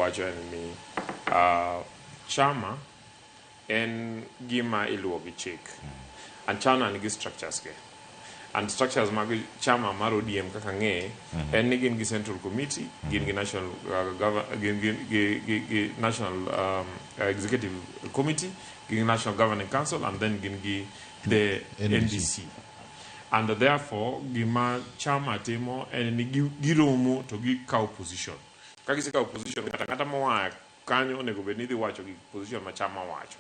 wacho en ni chama en gima iluwo gi chik. And chama nigi structures ge. And structures mag chama mar ODM kaka ng'eye en ni gin gi central committee, gin gi national gin gi national executive committee, gin gi national governing council, and then gin gi the NDC. NDC. And therefore gima chama timo en ni giromo to gikawo position. Ka gisekawo position, ng'ato ang'ata moa kanyo onego bed ni dhi wacho gi position ma chama wacho.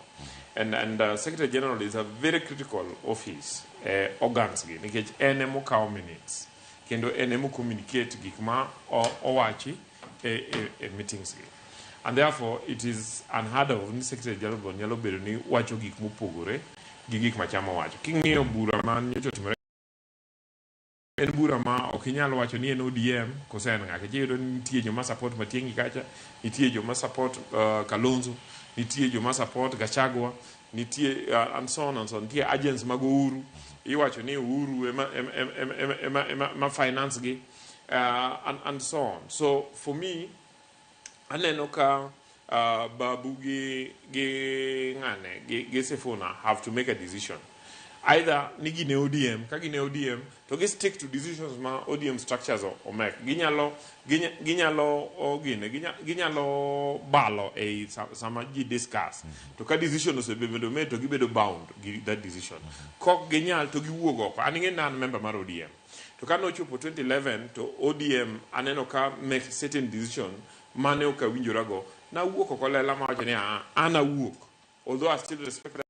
And secretary general is a very critical office, organs gi, nikech en emokawo minutes kendo en emo communicate gik ma owachi e meetings gi. And therefore it is unheard of ni secretary general nyalo bedo ni wacho gik mopogore gi gik ma chama wacho. King'iyo bura ma nyocha otimore, en bura ma ok inyal wacho ni en ODM kose en ng'a. Nikech iyudo ni nitie joma support Matiang'i kacha, nitie joma support Kalonzo, nitie joma support Gachagua, nitie and so on and so on. Nitie agents mag Uhuru, iwacho ni Uhuru ema finance gi, and so on. So for me, aneno ka Babu gi ng'ane gi Sifuna have to make a decision. Either ni gin e ODM, ka gin e ODM to gi stick to decisions ma ODM structures omek. Ginyalo gine, ginyalo balo ei sama ji discuss. To ka decision osebedo made to gibedo bound gi that decision. Kok ginyal to giwuog oko. An ing'e ni an member mar ODM. To ka nochopo 2011 to ODM aneno ka make certain decision mane ok awinjorago. Nawuok oko lela mawacho ni, "Ah, an awuok." Although I still respect that.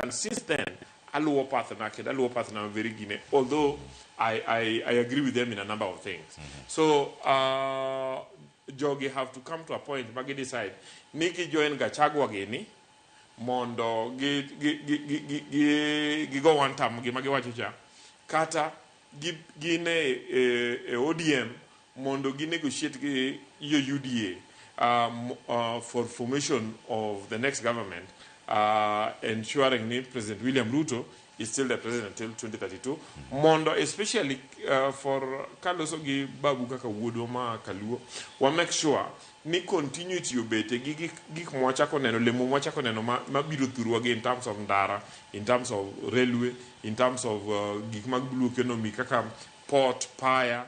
And since then, aluwo path na kendo aluwo path na very gine. Although I agree with them in a number of things. So jogi have to come to a point ma gi decide ni gi join Gachagua gini mondo gi go one term gima giwacho cha, kata gin e ODM mondo gi negotiate gi yo UDA for formation of the next government, ensuring ni President William Ruto is still the president until 2032, mondo especially for kaloso gi Babu kaka wuodwa ma Kaluo, wa make sure ni continuity obete gi gik mwachako neno, lemo mwachako neno mabiro thurwa gi in terms of ndara, in terms of railway, in terms of gik mag blue economy kaka port paya,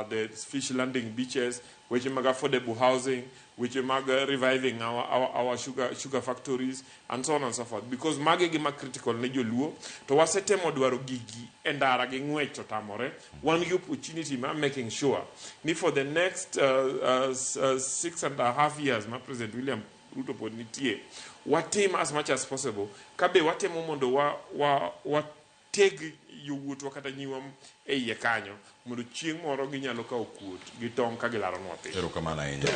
the fish landing beaches, weche mag affordable housing, weche mag reviving our sugar factories and so on and so forth, because magi gima critical ne joluo. To wasetemo dwaro gigi e ndara gi ng'wech to tamore. Wan gi opportunity mar making sure ni for the next 6.5 years ma President William Ruto pod nitie, watim as much as possible kabe watemo mondo wa teg yowuotwa kata nyiwa e iye kanyo mondo chieng' moro ginyalo kawo kuot gi tong' ka gilaronwa piny. Erokamano ahinya.